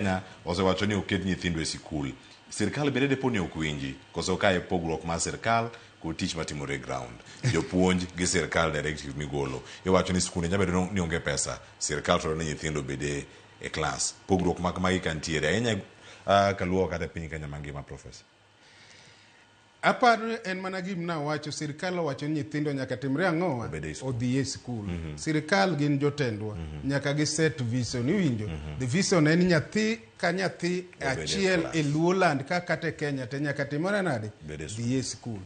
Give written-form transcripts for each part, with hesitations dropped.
Kenya osewacho ni oket nyithindo e sikul. Sirkal bende depo ni ok winji, koso kae pogruok mar sirkal kod tich matimore e ground. Jopuonj gi sirkal directive migolo. Iwacho ni skunde nyalo bedo ni onge pesa, sirkal to dwaro ni nyithindo obed e e klas. Pogruok mak magi ka nitiere ahinya kaluwo kata e piny Kenya mangima, Professor. Aparo ni en mana gima nawacho, sirkal owacho ni nyithindo nyaka timre ang'owa? Obed e skul. Odhi e skul. Sirkal gin jotendwa. Nyaka gi set vision, iwinjo? The vision en nyathi ka nyathi Obed e achiel class. e Luoland ka kata e Kenya te nyaka timore nade? Bed e skul. Dhi e skul.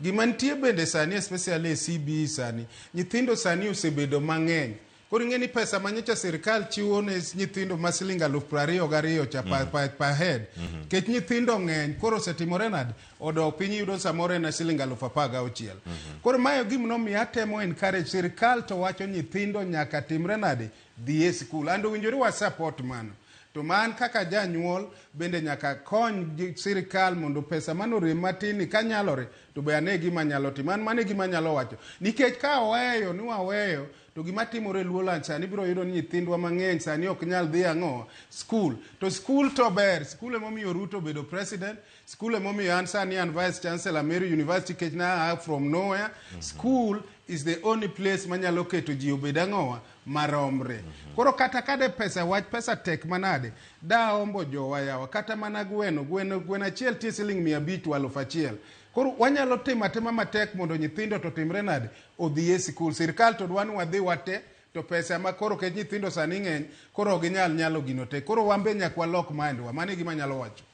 Gima nitie bende sani especially e CBE sani, nyithindo sani osebedo mang'eny. Koro ing'e ni pesa ma nyocha sirkal chiwo ne nyithindo ma siling 22,000 cha per head. Nikech nyithindo ng'eny koro osetimore nade? Odok piny iyudo samoro en siling 16,000. Koro mae gima nomiyo atemo encourage sirkal to wacho nyithindo nyaka timre nade? Dhi e sikul. And owinjore wa support mano. To man kaka janyuol bende nyaka kony sirkal mondo pesa manorem matin ni kanyalore to be ane gima nyalo timo. An mano e gima anyalo wacho. Nikech ka oweyo ni waweyo to gima timore e Luoland sani biro yudo ni nyithindwa mang'eny sani ok nyal dhi ang'o skul. To skul to ber, skul emomiyo Ruto obedo president, skul emomiyo an sani an vice chancellor Meru University nikech na a from nowhere. School is the only place manyalo keto ji obed ang'owa maromre. Koro kata kade pesa wach pesa tek manade, daombo jowa yawa kata mana gweno, gweno gweno achiel tie siling 500 to 1000. Koro wanyalo timo atima matek mondo nyithindo to timre nade odhi e sikul. Sirkal to dwa ni wadhi wate to pesa ma koro kech nyithindo sani ng'eny koro ok ginyal nyalo gino te. Koro wan be nyaka walok mind wa. Mano e gima anyalo wacho.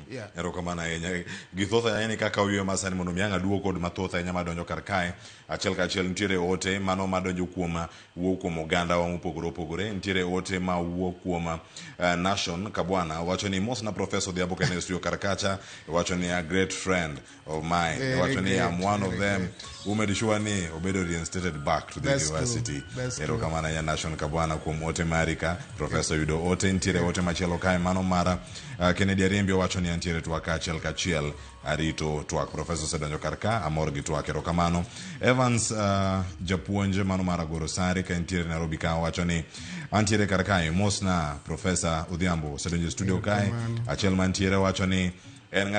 Yeah. Erokamano ahinya. Githoth ahinya ni kaka oywe masani mondo mi ang' aduo kod mathoth ahinya madonjo kar kae. Achiel kachiel nitiere ote mano madonjo kuom wuok kuom oganda wa mopogore opogore. Nitiere ote ma wuok kuom Nation Kabwana wacho ni mosna Professor Odhiambo Kene studio kar kacha. Wacho ni a great friend of mine. Very Wacho ni I'm great, one of very them great. who made sure ni obedo reinstated back to the That's true. university. That's true. Erokamano ahinya Nation Kabwana kuom ote mari ka. Professor yudo ote, nitiere ote machielo kae mano mara Kennedy Ariembi owacho ni antiere twak ka achiel kachiel arito twak. Professor osedonjo kar ka, amor gi twak. Erokamano. Evans japuonj mano mar Agoro Sare ka entiere Nairobi ka owacho ni antiere kar kae mosna Professor Odhiambo osedonjo e studio kae. Erokamano. Achiel mantiere wacho ni en ng'at